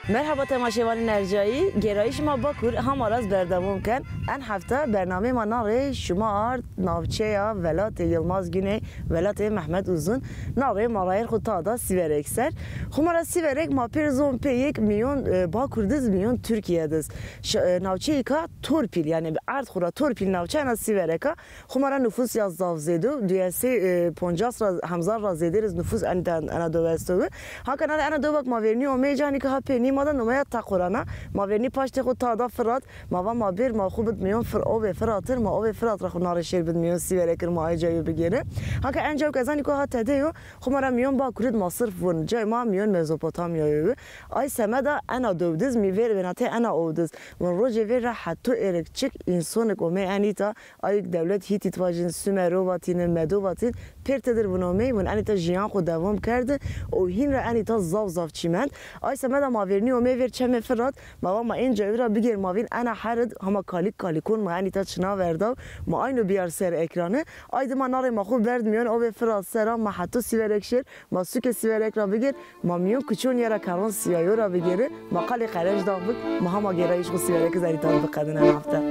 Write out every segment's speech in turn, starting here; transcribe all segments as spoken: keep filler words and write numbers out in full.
Merheba temaşevanên ercayî, gêrayîş ma Bakur hema ra zî berdewam ken. En hefte bernameyê ma na rê şima ard navçeya welatê Yilmaz Güney, welatê Mehmet Uzun. Na rê ma rayîr xwu tada Sîverek ser. Xwu ma ra Sîverek ma pêr zon pê yek mîyon, e, Bakur diz, mîyon Tirkîye diz. Ş-, e, navçeyîka torpîl, yanî erd xwu ra torpîl navçe ena Sîverek a. Xwu ma ra nufus ya zaf zêde o. Duyesê, e, poncas ra, hemzar ra zêdêr iz nufus enîta ena dew esto bi. Hanka na rê ena dewek ma vernî omey canî ke ha pê nî ma de nomeya Teqoran a. Ma vernî paştê xwu tada Firat. Ma va ma bêr ma xwu bid mîyon Fir-, ovê Firat ir, ma ovê Firat ra xwu na rê şêr bid mîyon Sîverek ir, ma ay ca yo bigêrî. Hanka en cayo ke ez anî ke ha tede yo, xwu ma ra mîyon Bakur id ma sirf vun. Cayê ma mîyon Mezopotamya yo bi. Ay semeda ena dew diz, mî vêr vênatê ena ow diz. Vun rocê vêr ra heto êrik çik însonik omey enîta, ayik dewlet Hîtît vajin, Sumero vatîn, Medo vatîn, pêr tedir vun omey, vun enîta jiyan xwu dewam kerdi û hîn ra enîta zaf zaf çî mend. Ay semeda ma vernî omey vêr Çemê Firat, ma va ma ên cayo ra bigêr, ma vîn ena her id hema kalik kalikon ma enîta çina verdaw, ma ayno biyar ser ekranî. Ay dima na rê ma xwu berd mîyon ovê Firat ser a, ma heto Sîverek şêr, ma sûkê Sîverek ra bigêr, ma mîyon kuçon yera kerron sîyayo ra bigêrî, ma qalê qerenc dax bik, ma hema gêrayîş xwu Sîverek iz enîta biqedin en hefte.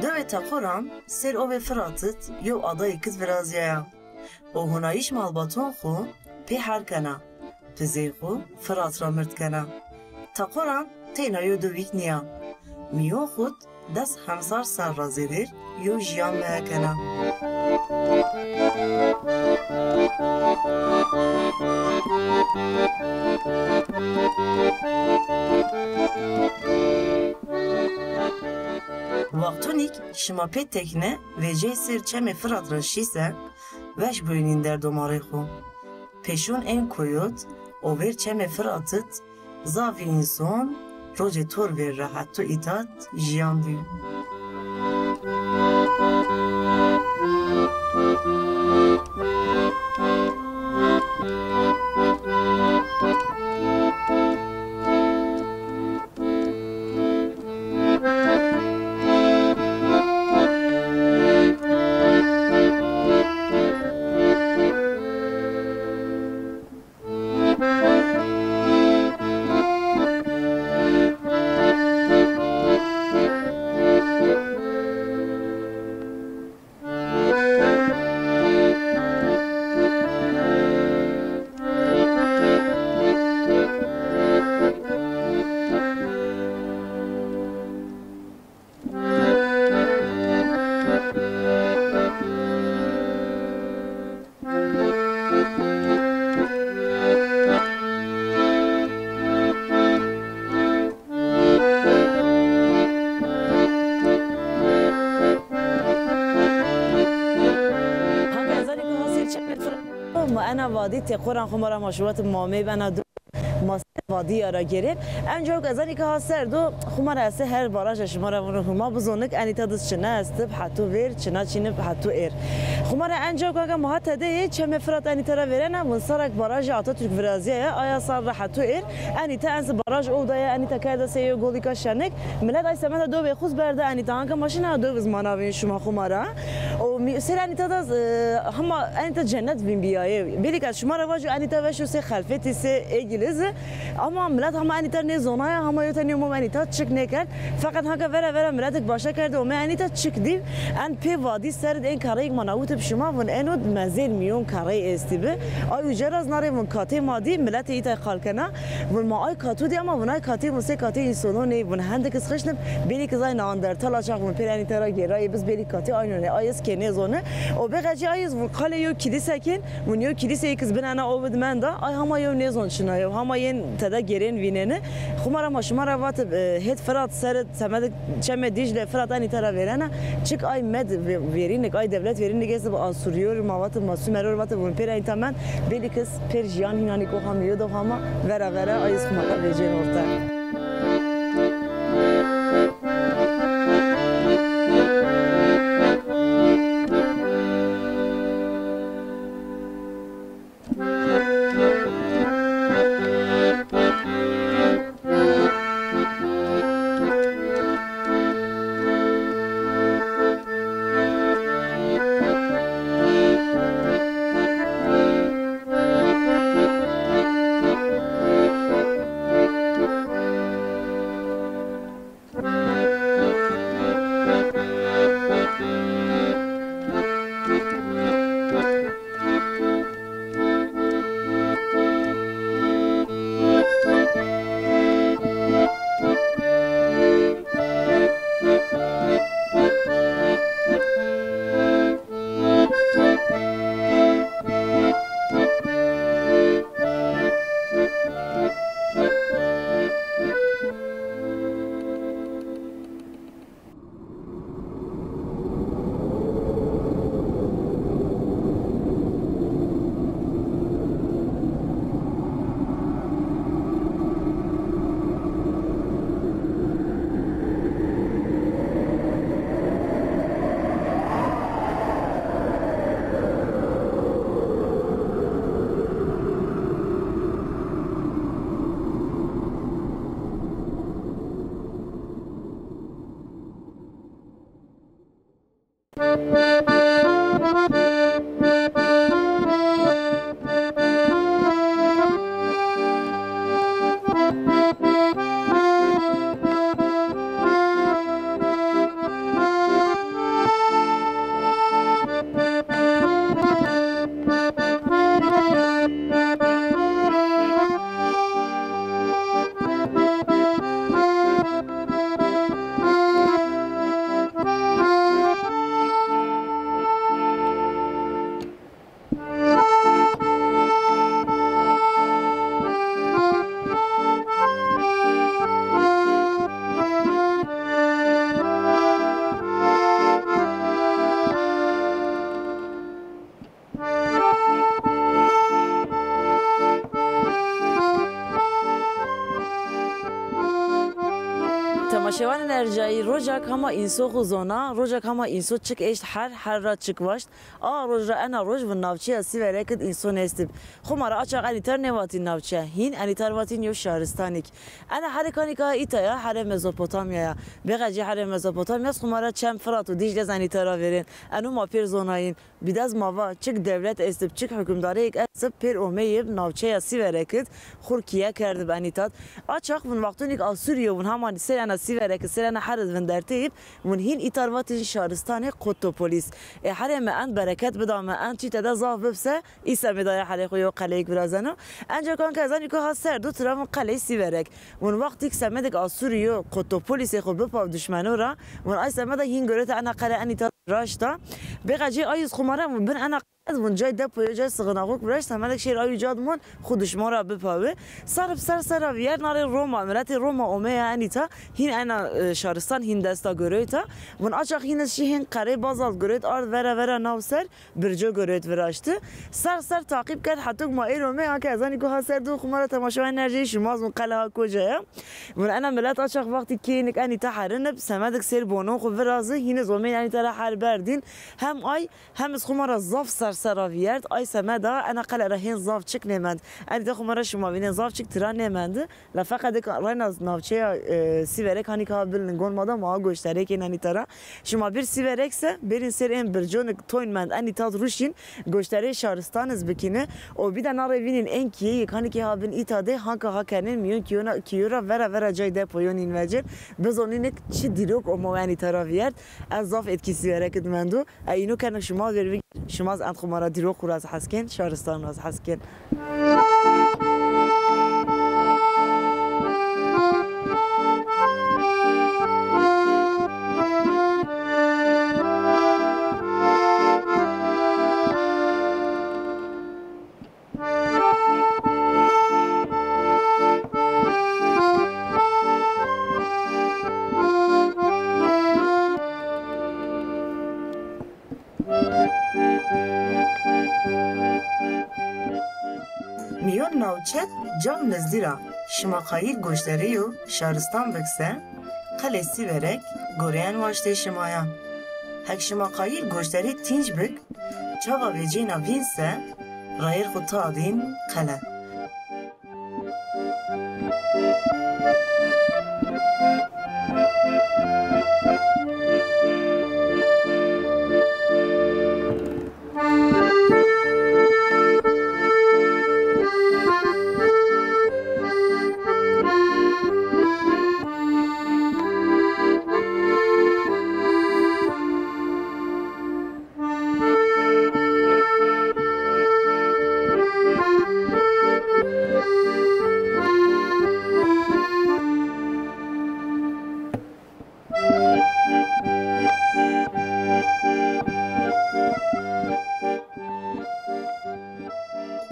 Dewê Teqoran sêr ovê Firat id yew adayêk id virazîyaya. Û hunayîş malbaton xwu pê her kena, pizey xwu Firat ra mird kena. Teqoran teyna yew dewîk nîya. Mîyon xwu d des hemzar serr ra zêdêr yew jiyan meya kena. Wextonîk şima pê tekne veceyê sêr Çemê Firat ra şî se, weş boyînîn derdomarê xwu. Pêşon ên koyot û vêr Çemê Firat id zafî înson rocê tor vêr ra heto îta d jiyan dî. Hangi ezanî ku hasîr çepê fir-, ma ena vadî Teqoran xwu ma ra ma şuwat mamê bena du. Ma ser vadîya ra gêrên. Enca ke ez anî ke ha ser do, xwu ma ra ese her baraj şima ra vûno huma bizonik, enîta diz çina estib, heto vêr, çina çînib, heto êr. Xwu ma ra enca ke ma ha tede yê, Çemê Firat enîta ra vêrena, vûn sarak barajê Atatürk virazîyaya, aya sar ra heto êr, enîta enzi baraj owda ya, enîta kerda sey yew golîka şenik. Milet ay semeda dowê xwu iz berde enîta, anka ma şina dowê iz mana vîn şima xwu ma ra. O mi-, ser enîta da, e, hema enîta cennet vîn bîyayê. Belî ke ez şima ra vajo enîta veşo sey Xelfetî, sey Êgiliz. Ama milet hema enîta nêzonaya, hema yo tenê mo enîta çik nêkerd. Feqet hanka vera vera miletik başa kerde ome enîta çik dî. En pê vadî ser id ên kerreyêk ma nawitib şima vûn eno mezêl mîyon kerrey estî bi. Ay uca ra zî na rê vûn katê ma dî, miletê îtay qal kena. Vûn ma ay katu dî ama vûn ay katê vûn sey katê însono ney vûn. Hendik iz xişnib, belî ki zay Neandertal a çax vûn pêr enîta ra gêrayê biz belî katê ayno ney. Ay iz kê nêzoni. O bêqecî ay iz vûn qalê yew kilîse kên, vûn yew kilîseyêk iz bin ena owid menda. Ay hama yew nêzon çina yew. Hama yên teda gêrên vîneni. Xwu ma ra ma şima ra vatib, e, hêt Firat ser id semedik Çemê Dîcle Firat enîta ra vêrena. Çik ay med ve-, verînik, ay dewlet verînik estib Asûrîyor, ma vatib ma Sumeror vatib vûn pêr enîta mend. Belî ki iz pêr jiyan hînanî ko hama yo do hama vera vera ay iz xwu ma ra vecên orte. Temaşevanên ercayî, rojak hema înso xwu zona, rojak hema înso çik eşt her, her ra çik waşt. A roj ra ena roj vûn navçeya Sîverek id înson estib. Xwu ma ra açaq enîtar nêvatîn navçe. Hîn enîtar vatîn yew şaristanîk. Ena herê kanîka îta ya, herê Mezopotamya ya. Bêqecî herê Mezopotamya xwu ma ra çem Firat û Dîcle ez enîtara vêrên. Eno ma pêr zonayîn. Bîdez ma va, çik dewlet estib, çik hukimdareyêk estib, pêr omeyib navçeya Sîverek id, xwu rê kîye kerdib enîtad. Açaq vûn wextonîk Asûrî yo, vûn hema ser ena Sîverek id, ser ena her id vinderteyib, vûn hîn îtar vatîn şaristanê Kotopolis. Ê herê mi end bereket bida mi, end çî tede zaf bib se, î semedaya herê xwu yew qeleyêk virazeno. Enca kanka ez anî ku ha ser do tira vûn qeleyê Sîverek. Vûn wextîk semedêk Asûrî yo Kotopolisê xwu bipaw duşmeno ra, vûn ay semeda hîn gorete ena qele enîtad viraşta. Bêqecî ay iz xwu ma ra vûn bin ena qele id vûn cay depoyo, cay sixinaxok viraşt, semedêk şêr ay uca id mon xwu duşmon ra bipawi. Ser bi ser ser ra vîyert, na rê Roma, miletê Roma omeya enîta, hîn ena, e, şaristan hîn desta goreyta. Vûn açaq hîn iz şî hîn qerey bazalt goreyt ard vera vera naw ser, birco goreyt viraşti. Ser ser taqîb kerd heto ku ma êr omey, hanke ez anî ku ha ser do xwu ma ra temaşewanên ercayî şima zon qele ha koja ya. Vûn ena milet açaq wextî kêynik enîta herin ib, semedêk sêr bonon xwu virazi, hîn iz omeyn enîta ra her berdîn. Hem ay, hem iz xwu ma ra zaf ser ser ra vîyert. Ay semeda ena qele ra hên zaf çik nêmend. Enîta xwu ma ra şima vînên zaf çik tira nêmendi. La feqedêk reyna navçeya, e, Sîverek hanî ka ha bilin gon ma da ma ha goştarêkên enîta ra. Şima bir Sîverek se, bêrîn ser ên birconik toyn mend enîtad ruşîn, goştarê şaristan iz bikîni. O bîda na rê vînîn ên kîyeyêk hanî ki ha bin îta de, hanka ha kenên mîyon kîyona, kîyo ra vera vera cay depoyon hîn vecên. Bizonînik çi dîrok omo enîta ra vîyert. Ez zaf etkî Sîverek id mendo. E, îno kenik şima ver bigîr, şima zî end xwu ma ra dîrok xwu ra zî hes kên, şaristan ra zî hes kên. Mîyon navçe cam nizdî ra şima qayîl goşdarê yo şaristan bik se, qelê Sîverek goreyen waştê şima ya. Hek şima qayîl goşdarê tînc bik, çawa vecêna vîn se, rayêr xwu ta dîn qele.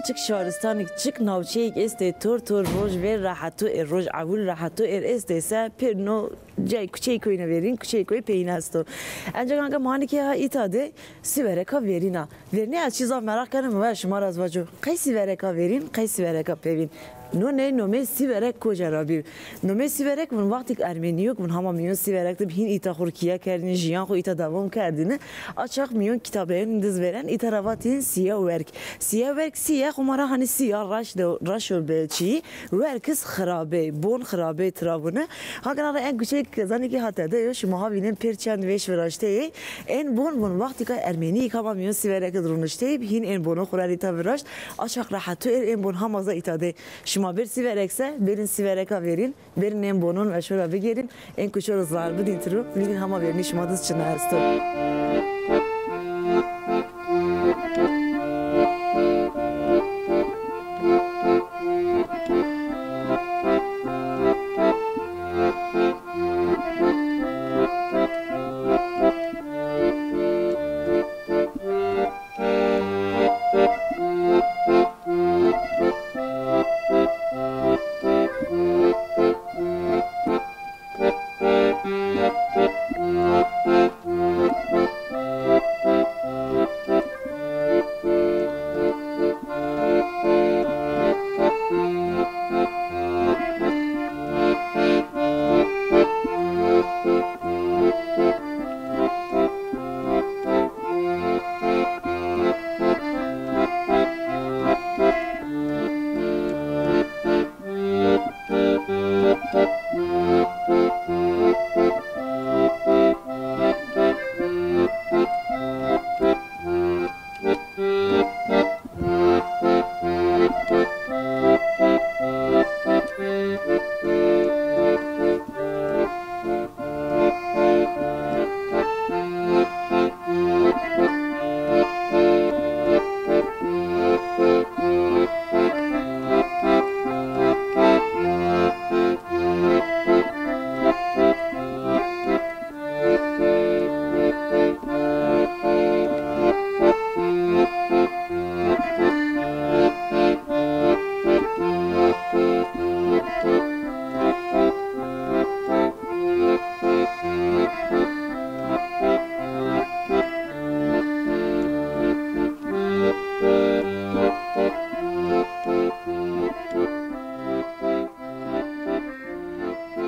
Çik şaristanêk, çik navçeyêk estê, tor tor roj vêr ra heto êr, roj ewil ra heto êr estê se, pêr no cay kuçeyê koyî nêvêrîn, kuçeyê koyî peyîn esto. Enca kanka ma hanî ke ha îta de Sîvereka vêrîna. Vernî ez çî zaf meraq kena, mi va şima ra ez vaco. Qey Sîvereka vêrîn, qey Sîvereka pevîn. Noney nomê Sîverek koja ra bî? Nomê Sîverek vûn wextîk Ermenîyok vûn hema mîyon Sîverek de hîn îta xwu rê kîye kerdîne, jiyan xwu îta dewam kerdîne. Açaq mîyon kitabeyon diz vêren, îta ra vatîn Sîya Werk. Sîya Werk, sîye xwu ma ra hanî sîya raş de, raşo bi çî. Werk iz xirabey, bon xirabey tira vûne. Hakena ra en kuçeyêk Kezanî kî ha tede yo, şima ha vînên pêr çend vêş viraşteyê. Ên bon bon wextîka ermenîyî ka ma mîyon Sîverek id ronişteyî, hîn ên bono xwu ra rîta viraşt. Aşaq reheto êr ên bon hama za îta de. Şima bêr Sîverek se, bêrîn Sîvereka verîn, bêrîn ên bonon veşo ra bigêrîn, ên kuço ro zar bidîn tiro, vînîn hama verînî şima diz çina esto.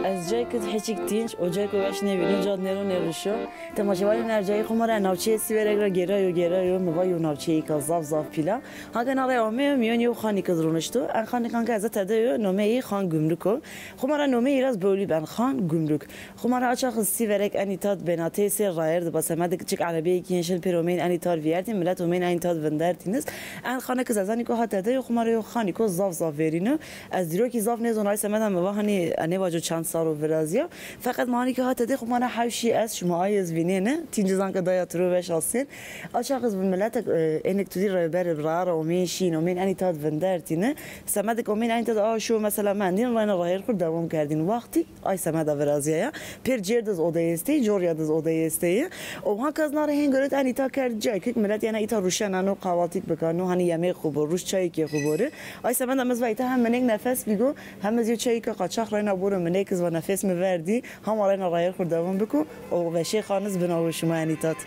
Ez cayêk id heçîk tînc, o cayêko weş nêvîno, ca nêro nêrişo. Temaşevanên ercayî, xwu ma ra navçeyê Sîverek ra gêrayo, gêrayo, mi va yo navçeyêka zaf zaf pîl a. Ha ke na rey ameyo, mîyon yew xanîk id ronişto. En xanîkan ke ez tede yo, nomeyî Xan Gumruk o. Xwu ma ra nomeyî ra zî bewlî ben, Xan Gumruk. Xwu ma ra aşaq id Sîverek enî tad bênateyê sêr rayêr diba, semedik çik erebeyêkî yên şin pêr omeyîn enî tar vîyertîn, milet omeyîn enî tad vindertîn iz. En xanîk iz ez anîko ha tede yo, xwu ma ra yo xanîko zaf zaf verîno. Ez dîrokî zaf nêzon, ay semeda mi va hanî, e, nêvaco çend sar o virazîya. Feqet ma hanî ke ha tede xwu ma ra hewşî est, şima ay iz vînêne. Tîncî zan ke daya tiro veş asên. Aşaq iz bi miletek, e, ênik tu dî rewber bi, raa ra omeyîn şîn, omeyîn enî tad vindertîne. Semedik omeyîn enî tad a şo mesela mendîn, rayna rayêr xwu dewam kerdîn. Wextî ay semeda virazîyaya. Pêr cêr diz odeyê esteyî, corya diz odeyê esteyî. O ha ke ez na rê hên guret enî ta kerd cayêk, milet yena îta ruşeneno, qawaltîk bikano, hanî yemeyê xwu bo, ruş çayêkê xwu bore. Ay semeda mi iz va îta hem minêk nefes bîgo, hem iz yo çayêka qaçax reyna boro minêk, iz va nefes mi verdî, hama reyna rayêr xwu dewam biko, o veşê xan iz binawo şima enî tat.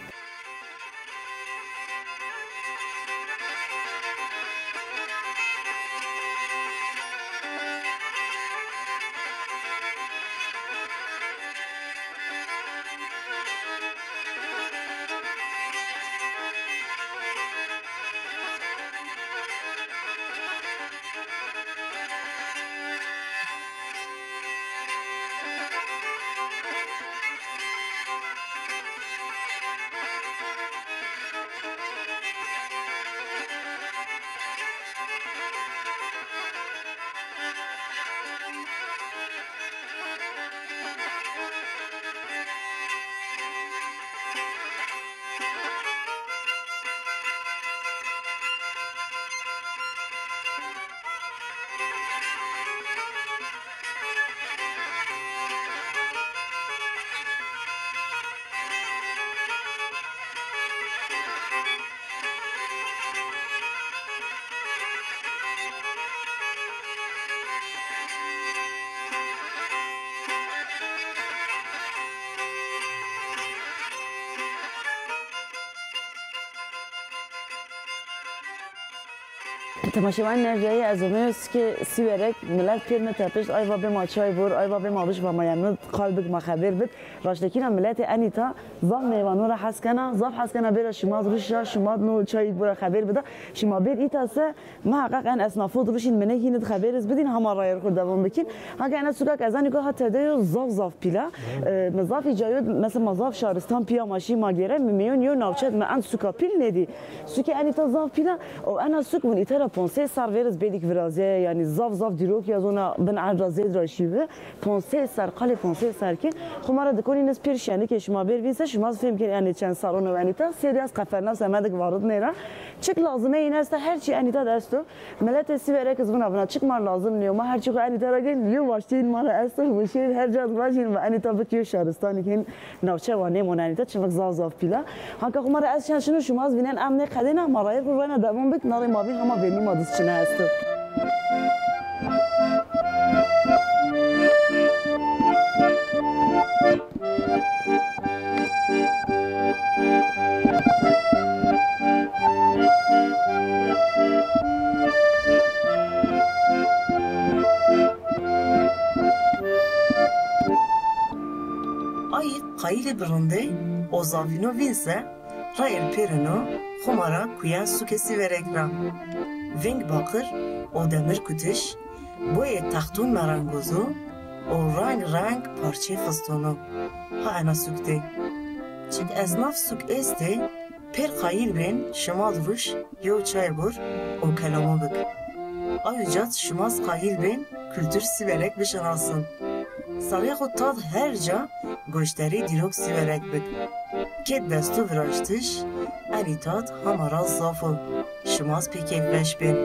Temaşevanê ercayî, ez umeyo ke Sîwerek, milet pêr mi tepişt, ay va bê ma çay bor, ay va bê ma biş va ma yemnû qal bik ma xebêr bid. Raştekî ra miletê enîta zaf mêvano ra hes kena, zaf hes kena bêra şima di ruşî ra, şima di no çayî bora xebêr bida. Şima bêr îta se, muheqeq en esnafo di ruşîn, mi nêhînî di xebêr iz bidîn, hama rayêr xwu dewam bikîn. Hanka ena suka ke ez anî ku ha tede yo zaf zaf pîl a. E, mi zaf îcayo, mesela ma zaf şaristan pîya ma şî ma gêre, mi mîyon yo navçe di mi en suka pîl nêdî. Sukê enîta zaf pîl a, û ena suk vûn îta ra ponsey serr vêr iz bêlîk virazîyaye, yanî zaf zaf dîrok ya zona bin erd ra zêd ra şî bi. Ponsey serr, qalê ponsey serr kên. Xwu ma ra dikonîn iz pêr şenikê şima bêr vîn se, şima zî fêm kên enê çend serron o enîta. Sêrî ez qefelna semedik varid nêra. Çik lazimeyîn esta, her çî enîta de esto. Miletê Sîwerek iz vina vina, çik ma lazim nîyo, ma her çî xwu enîta ra gên, yo waştîyîn ma ra esto, wişên her ca di vajîn ma enîta bik yo şaristanî kên. Navçe wa nêmon enîta, çimik zaf zaf pîl a. Hanka xwu ma ra ez şen şino, şima zî vînen em nêqedêna, ma rayêr xwu rayna dewam bik, narê ma vîn hema vêrnî ma dist çine esto. Ayî qayîlê bi rindê o zavîno vîn se, rayêr pêrino xwu ma ra kuyen sukê Sîwerek ra. Veng baqir û demir kutiş, boyê textûn merengoz o û reng reng parçeyê fistûn o. Ha ena suk de. Çik esnaf suk estê, pêr qayîl bên şima di ruj yew çay bor û kelamo bik. Ayo ca di şima zî qayîl bên kultur Sîwerek bişinasin. Serrê xwu tad her ca goşdarê dîrok Sîwerek bik. Kê desto viraştiş, enîta di hema ra zaf o. Şima zî pê keyfweş bên.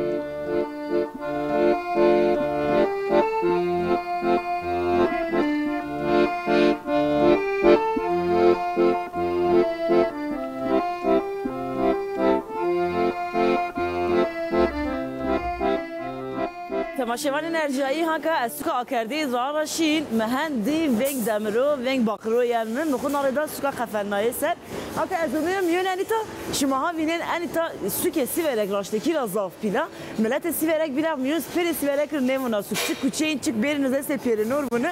Temaşevanên ercayî, hanka ez suka Akerdeyî ra ra şîn, mi hendî veng demiro, veng baqiro yen mi, mi xwu narê da suka qefelnayê ser. Hanka ez umeyo mîyon enîta şima ha vînên enîta sukê Sîwerek raştekî ra zaf pîl a. Miletê Sîwerek bîna mîyon pêrê Sîwerek ir nêvûna suk. Çik kuçeyîn, çik bêrîn iz estê pêrînor vûni.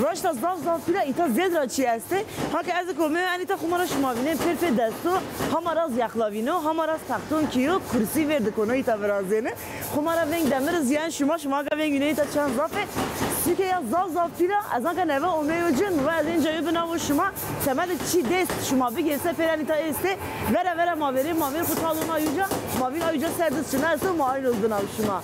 Raşta zaf zaf pîl a, îta zêd ra çî estê. Hanka ez iko meyo enîta xwu ma ra şima vînên pêr pê desto, hama ra zî yexlavîno, hama ra zî textûn kîyo, kursî vêr dikono îta virazêni. Xwu ma ra veng demir iz yen şima, şima hanka veng vînên îta çend zaf ê. Sukê ya zaf zaf pîl a, ez hanka neve omeyo ci, mi va ez ên cayo binawo şima. Semedê çî dest şima bigên se pêr enîta estê. Vera vera ma vêrê, ma vêr xwu talon ayo ca, ma vîn ayo ca ser di çina esto, ma ayno binaw şima.